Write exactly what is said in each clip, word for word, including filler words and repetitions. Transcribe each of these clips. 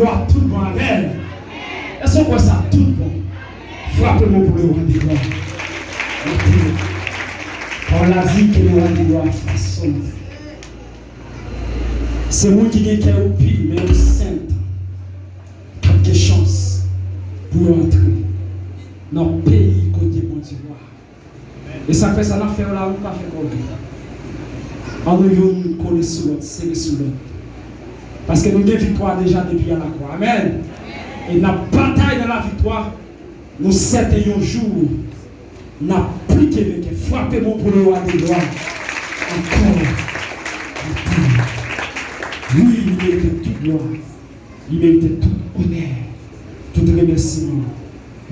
Glwa tout bon, amèn. Èske w kwè sa tout bon? Frape men w pou le roi des rois. Pawòl la di ke le roi des rois fason. Se moun ki gen kè yo pi, men yo sent, k ap gen chans pou yo antre nan peyi kote Bondye wa. E sa k fè sa n ap fè yo la, nou pa fè kòrèk. Ann nou youn kole sou lòt, sere sou lòt. Paske nou gen viktwa deja depi a lakwa. Amèn. E n ap batay nan laviktwa. Nou sèten yon jou, n ap pli ke venkè. Frape men w pou le roi des rois. Ankò. Ankò. Wi, li merite tout glwa. Li merite tout onè, tout remèsiman.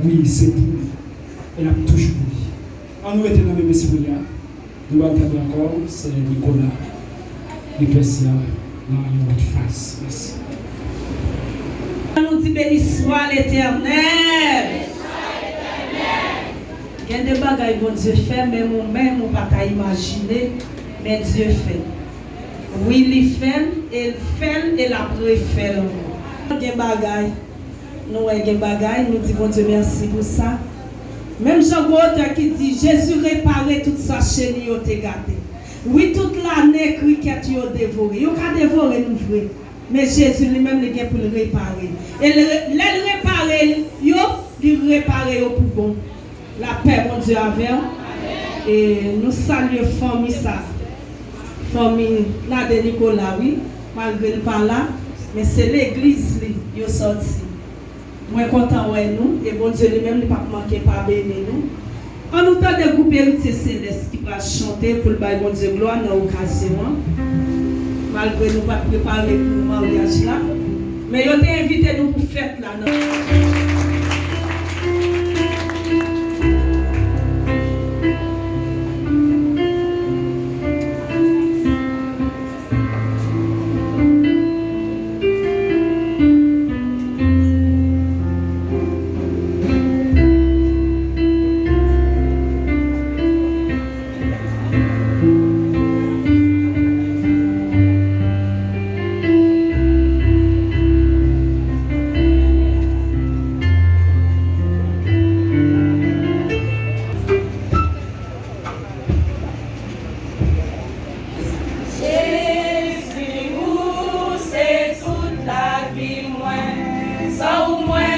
Wi, se pou li. E l ap toujou pou li. Ann nou rete nan menm espri a. Nou pral tande ankò, sè Nicolas, li pèse a nan yon lòt faz. Mèsi. Ann nou di, beni swa Letènèl. Gen de bagay Bondye fè, menm ou menm ou pa ta imajine, men Dye fè. Wi, li fè l, e l fè l, e l ap refè l ankò. Gen bagay, nou wè gen bagay, nou di Bondye mèsi pou sa. Menm jan gwo otè ki di, Jezi repare tout sa cheni yo te gate. Wi, tout lane krikèt yo devore. Yo ka devore nou vre. Men Jezi li menm li gen pou l repare. E l re- lè l repare yo, li repare yo pou bon. Lapè Bondye avè w. E nou salye fanmi sa. Fanmi Nade Nicolas, wi. Malgre l pa la, men se legliz li yo sòti. Mwen kontan wè nou, e Bondye li menm li p ap manke pa beni nou. Ann nou tande gwoup Eritye Selès ki pral chante pou l bay Bondye glwa nan okazyon an. Malgre nou pa t prepare pou maryaj la, men yo te envite nou pou fèt la nan Jezi, ou se tout lavi mwen. San ou mwen